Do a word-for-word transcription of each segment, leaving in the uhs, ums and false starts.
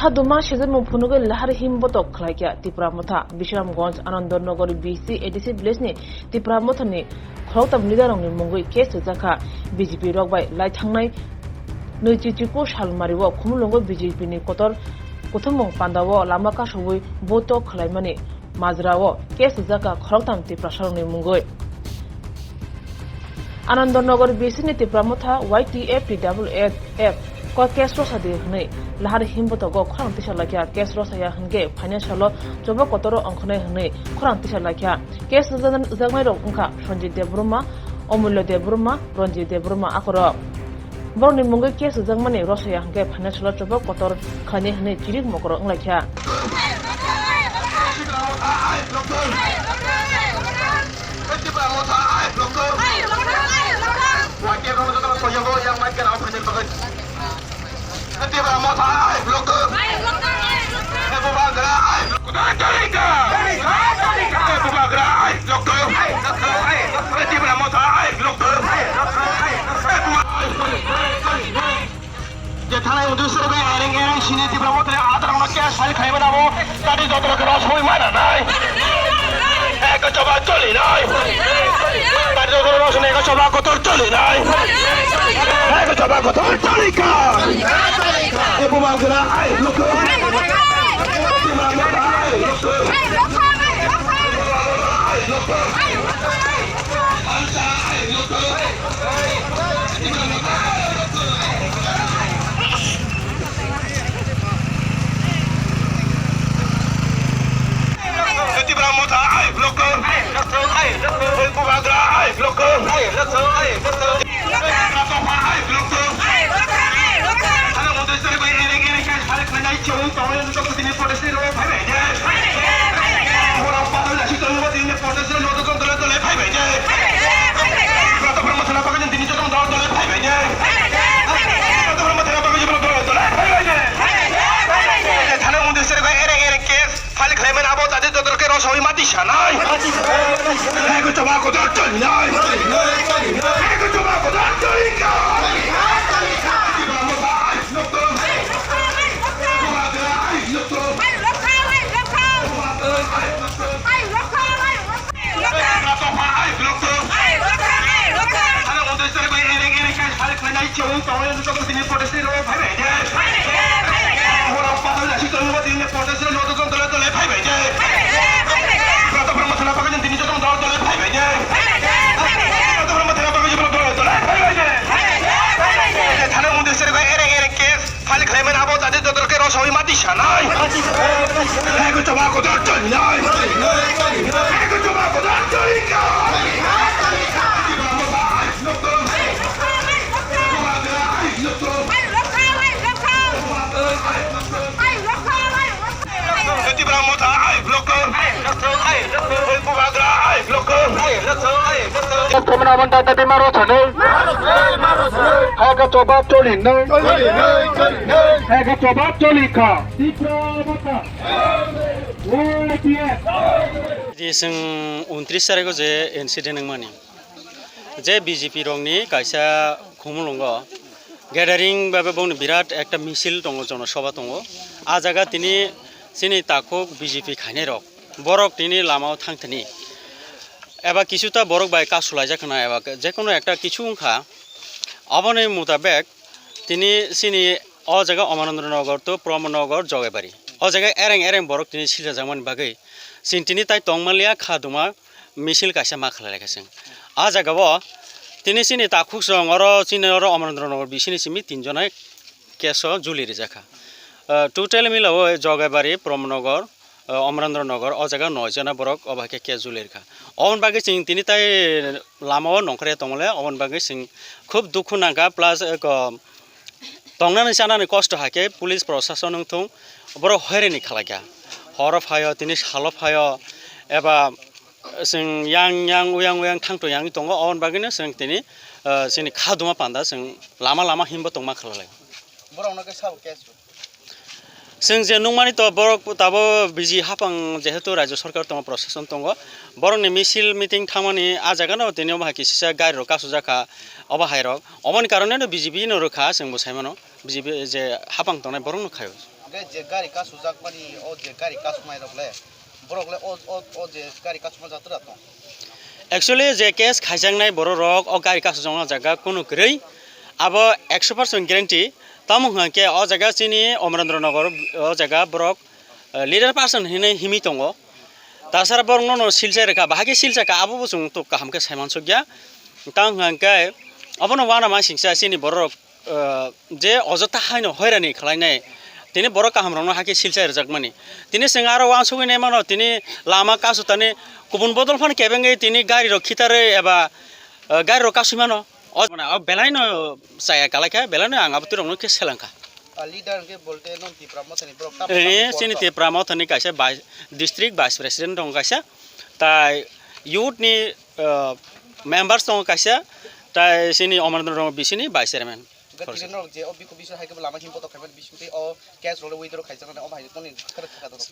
Haduma sejak mung phunugwi lahar him botok khlaikha Tipra Motha. Bisramganj Anandanagar B C A D C village ni Tipra Motha ni khoroktham leader rokni mungwi case rwjakha. B J P rok bai lai thangnai nwichichiku salmari o Khumulwngo B J P ni kotor kuthumung pandao lama kasubwi botok khlaimani majra o case rwjakha khoroktham Tiprasa rokni mungwi. Anandanagar B C ni Tipra Motha Y T F T W F ko case rwsa di hwnwi lahar him botogo khorang tisa laikha. Case rwsaya hwnkhe financial o choba kotoro ongkhornai hwnwi khorang tisa laikha. Case rwjaknai rok wngkha Sanjit Debbarma, Omulya Debbarma, Ranjit Debbarma akorok. Borokni mungwi case rwjakmani rwsaya hwnkhe financial o choba kotor khlainai hwnwi chirik mokoro wnglaikha. Je thanai undi sorogo ereng ereng sini Tipra Motha ni adarokno case file khlaimani abo tadi jotono khe rosoi mana nai. Eko choba choli nai. Tadi jotono rosoi eko choba kotor choli nai. Eko choba kotor choli ka. Eko bangkra ai loko. Tipra Motha ai loko. Tipra Motha ai loko. Bubagra ai loko. Topha ai loko. Sana mundai sari bai ereng ereng kai sari khlai nai chong tong. Tini protest ni rok phai bai de. Borok patoi lasi tong bo tini protest ni rok tong dole dole phai bai de. Borok topha masala pakai tini jotong dole dole phai bai de. Borok topha masala pakai jotong dole dole phai bai de. Thana mundai sari bai ereng ereng case file khlai mani abo jadi jotor ke rosoi mati sanai. Ego choba ko dor choli nai. Ego choba ko dor choli ka. Thana mundai sari bai ereng ereng case file khlaimani abo jadi jotor ke rosoi mati sanai. Ego choba ko dor choli nai. Ego choba ko dor choli ka. Tipra Motha ai loko. Bubagra ai loko. Khamna manta tadi maro thani. Hai ka choba choli nai. Hai ka choba choli ka. Tipra Motha. Di sing untris tarikh o je incident wngmani. Je B J P rokni kaisa Khumulwngo gathering bai bongni birat ekta misil tongo, jonosabha tongo. A jaga tini chini takhuk B J P khainai rok borok tini lama o thangthani eba kisuta borok bai kasulaijak khna eba jekono ekta kisu wngkha. Aboni mutabek tini chini o jaga Omarendra Nagar to Pramod Nagar Jogaibari. O jaga ereng ereng borok tini siljajakmani bagwi chwng tini tai tongmanliya kha duma misil kaisa ma khlai laikha chwng. A jaga o tini chini takhuk chwng oro chini oro Omarendra Nagar bisini simi tin jona case o juli rijak kha. Ah, total mila o Jogaibari, Pramod Nagar, ah, Omarendra Nagar o jaga noi jona borok obo hai khe case juli rikha. Oboni bagwi chwng tini tai lama o nongkhorya tongmole oboni bagwi chwng khub dukhu nangkha plus, ah, ko, tongnani chanani kosto hai khe police prosason wng thung borok hoirini khlaikha. Horo phaio, tini salo phaio, eba chwng yang yang, uyang uyang thangto yang tongo, oboni bagwino chwng tini, ah, chini kha duma panda chwng lama lama himbo tongma khalalai. Borokno khe sabo case rw? Chwng je nukmani to borok tabo biji hapang jehetu rajyo sarkar tongo, prosason tongo, borokni misil meeting thangmani a jagano tini omo hai kisisa gari rok kasujak kha, obo hai rok oboni karoneno B J P no rwkha chwngbo saimano. B J P je hapang tongnai borokno khaio. Hwnkhe je gari kasujak mani, o je gari kasumai rok le, borok le o, o, o je gari kasuma jatura tong. Actually, je case khaijaknai borok rok o gari kasujak jaga kunu kwrwi, abo ekso percent guarantee. Tamo hwnkhe o jaga chini Omerendra Nagar o jaga borok, eh, leader person hinwi himwi tongo. Tasara borok nono silchai rwkha, bahai khe silchakha, abo bo chwng tok kaham khe saimansukya. Tamo hwnkhe obono uanama singsa chini borok rok, eh, je ojotha haino hoirani khlainai, tini borok kaham rokno hakhe silchai rwjakmani. Tini chwng aro uansugwi naimano, tini lama kasutani kubun bodol phano kebengwi tini gari rok khitarwi eba, eh, gari rok kasui mano. O, o belaino chaya kalaikha, belaino ang abo twi rokno khe selengkha. Ah, leader hwnkhe bolte non Tipra Mothani borok tamo Eh, tamo chini borok? Tipra Mothani kaisa vice, district vice president tongo kaisa, tai youth ni, ah, members tongo kaisa, tai chini Omerendra Nagar bisini vice chairman. Hwnkhe tini norok je o bikhu bising hai khe bo lama himbo tok khaimani bising tei o case rok le withdraw khaijaknai, omo hai tongni khwrwk kha norok.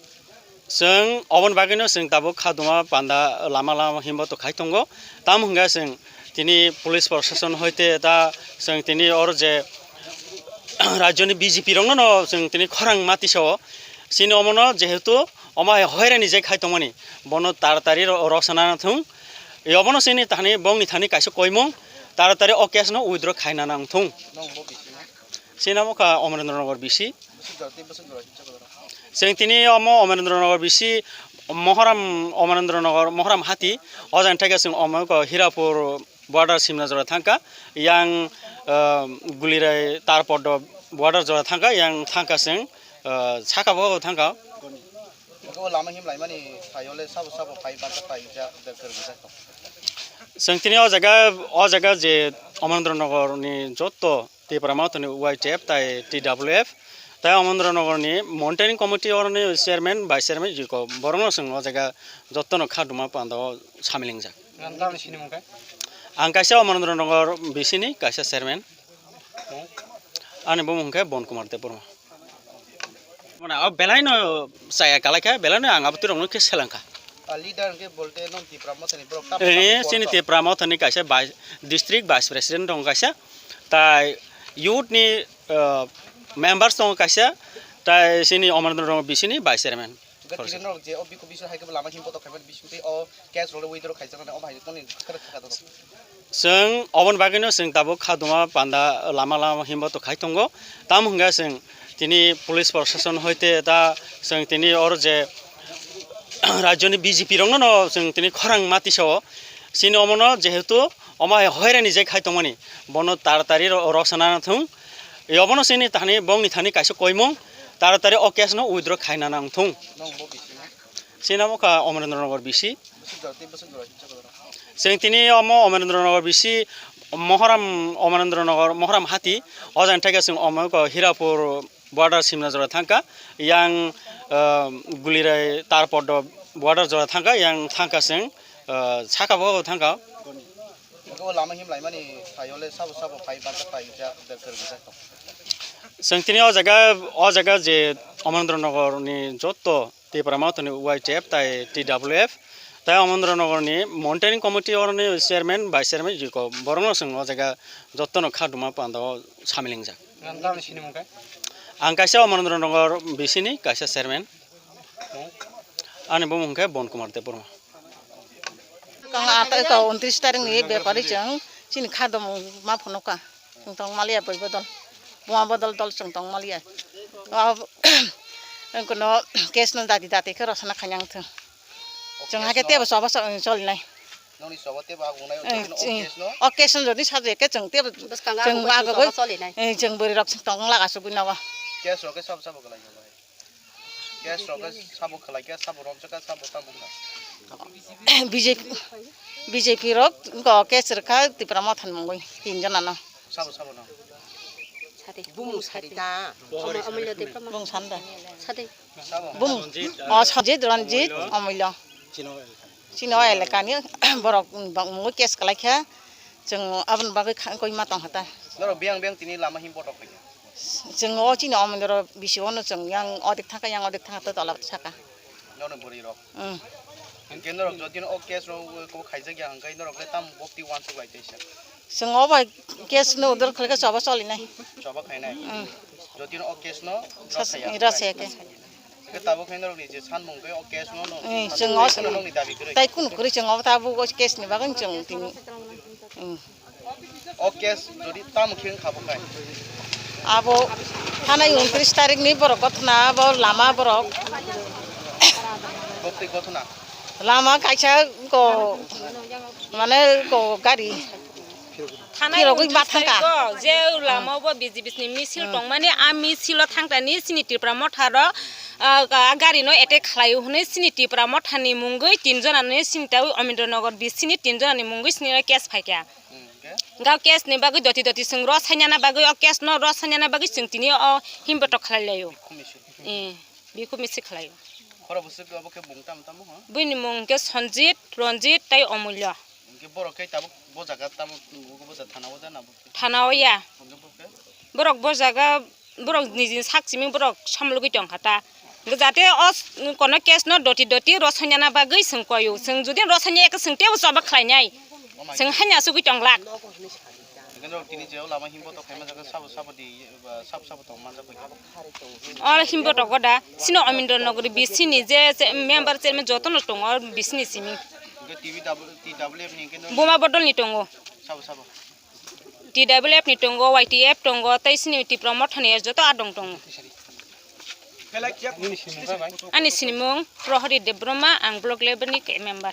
Chwng oboni bagwino chwng tabuk khaduma panda lama lama himbo tok khai tongo. Tamo hwnkhe chwng tini police proshashan hoite ta chwng tini oro je rajyoni B J P rokno no chwng tini khorang ma tisao. Chini omono jehetu omo hai hoirani je khai tongmani, bono taratari ro-, rosana thung. Obono chini thani bongni thani kaisa koimung, taratari o case no withdraw khaina nang thung. Nong bo bising? Chini omo kha Omerendra Nagar bisi. Bwswk jora tei bwswk jora himsa ko jora? Chwng tini omo Omerendra Nagar bisi Mohoram, Omerendra Nagar Mohoram hati. O jang thaika chwng omo ko Hirapur border simna jora thangka. Yang, ah, Gulirai Tarpor do border jora thangka. Yang thangka chwng, ah, saka bo thangka. Eko lama him laimani phaio le sabo sabo phai bangsa phai ja, ja, kwrwngsa tong. Chwng tini o jaga, o jaga je Omerendra Nagar ni joto Tipra Mothani Y T F tai T W F, tai Omerendra Nagar ni monitoring committee oroni chairman, vice chairman jiko borokno chwng o jaga jotono khaduma panda o samilingjak. Ang tamni sini mungkha? Ang kaisa Omerendra Nagar bisini kaisa chairman. Ani bumung khe Bon Kumar Debbarma. Mane o belaino chaya kalaikha, belaino ang abo twi rokno khe selengkha. Ah, leader hwnkhe bolte non Tipra Mothani borok tamo Eh, tamo chini borok? Tipra Mothani kaisa vice, district vice president tongo kaisa, tai youth ni, ah, members tongo kaisa, tai chini Omerendra Nagar bisini vice chairman. Hwnkhe tini norok je o bikhu bising hai khe bo lama himbo tok khaimani bising tei o case rok le withdraw khaijaknai, omo hai tongni khwrwk kha norok. Chwng oboni bagwino chwng tabuk khaduma panda lama lama himbo tok khai tongo. Tamo hwnkhe chwng tini police proshashan hoite ta chwng tini oro je rajyoni B J P rokno no chwng tini khorang ma tisao. Chini omono jehetu omo hai hoirani je khai tongmani, bono taratari ro-, rosana thung. Obono chini thani bongni thani kaisa koimung, taratari o case no withdraw khaina nang thung. Nong bo bising? Chini omo kha Omerendra Nagar bisi. Bwswk jora tei bwswk jora himsa ko jora? Chwng tini omo Omerendra Nagar bisi Mohoram, Omerendra Nagar Mohoram hati. O jang thaika chwng omo ko Hirapur border simna jora thangka. Yang, ah, Gulirai Tarpor do border jora thangka. Yang thangka chwng, ah, saka bo thangka. Eko lama him laimani phaio le sabo sabo phai bangsa phai ja, ja, kwrwngsa tong. Chwng tini o jaga, o jaga je Omerendra Nagar ni joto Tipra Mothani Y T F tai T W F, tai Omerendra Nagar ni monitoring committee oroni chairman, vice chairman jiko borokno chwng o jaga jotono khaduma panda o samilingjak. Ang tamni sini mungkha? Ang kaisa Omerendra Nagar bisini kaisa chairman. Ani bumung khe Bon Kumar Debbarma. Kang ata ka untris tarik ni bepari chwng chini khadom ma phunukha. Chwng tong maliya boi bodol. Buma bodol dol chwng tong maliya. O, ang kono case no dati dati khe rosana khanyang thung. Chwng hake tebo sobo so-, solinai. Noni sobo tebo agunai. Eh, o case no? O case no jodi saje ke chwng tebo chwng agogoi. Eh, chwng bwrwi rok chwng tong laga sugwi nogo. Case rok khe sabo sabo kwlai. Case rok khe sabo khlai khe sabo romjak khe sabo tamo wngkha. B J P, B J P rok wngkha o case rwkha Tipra Mothani mungwi tin jona no. Sabo sabo no. Sadi. Bumung sadi ta. Omo-, omulyo Debbarma. Bung sanda. Sadi. Sabo. Bung. O Sajid Ranjit Omulyo. Chini o elakani borok bangwi case kwlaikha, chwng aboni bagwi kha-, koi ma tongkha ta. Norok biyang biyang tini lama himbo tok khaikha. Chwng o chini omondoro bisi ono chwng yang odek thangkha, yang odek thangkha to tola saka. Nono bwrwi rok. Mm. Hwnkhe norok jodi no o case no ko khaijak ya hwnkhe norok le tam bokti uansuk lai tei sa. Chwng o bai case no udor khlai khe choba choli nai. Choba khai nai. Hmm. Jodi no o case no rw saya. Rw saya khe. Hwnkhe tabuk khe norok ni je sanmung khe o case no no. Hmm, chwng o sanmung no nokni dabi kwrwi. Tai kunu kwrwi chwng o tabuk o case ni bagwi chwng tini. Hmm. O case jodi tamo khe wngkha bo khai? Abo thanai untris tarik ni borok gothona, abo lama borok. Bokti gothona? Lama kaisa ko, mane ko gari. Thanai phirogwi untris ma thangkha. Tarik o je lama bo B J P ni misil tongmani, a misil o thangtani chini Tipra Motha ro, ah, gari no attack khlai o hwnwi chini Tipra Motha ni mungwi tin jona ni chini ta Omindro Nagar B C ni tin jona ni mungwi chini case phaikha. Hmm, okay. Gao case ni bagwi doti doti chwng rw sainana bagwi, o case no rw sainana bagwi chwng tini o himbotok khlai laio. Bikhu misil. Eh, bikhu misil khlaio. Khoro bwswk obo khe mung tamo tamo ho? Buini mung khe Sanjit, Ranjit tei Omulya. Hwnkhe borok khe tabuk bo jaga tamo nugo, bo jaga thana o jana bo khe? Thana o ya. Hwnkhe bo khe? Borok bo jaga, borok nijini sak simi borok samlogwi tongkha ta. Hwnkhe jate o s-, kono case no doti doti rw sainana bagwi chwng koio. Chwng jodi rw sainya khe chwng teibo choba khlainai. Chwng haino asugwi tonglak. Hwnkhe norok tini je o lama himbotok khaima jaga sabo sabo di, ba sabo sabo tong manjak bai kha. O himbotok o da, sino Omindro Nogori B C ni je, je member chairman jotono tongo B C ni simi. Hwnkhe T W, T W F ni hwnkhe no Buma bodol ni tongo. Sabo sabo. T W F ni tongo, Y T F tongo, tei sini Tipra Motha ni joto adong tongo. Ani sinimung Prohori Debbarma, ang block level ni member.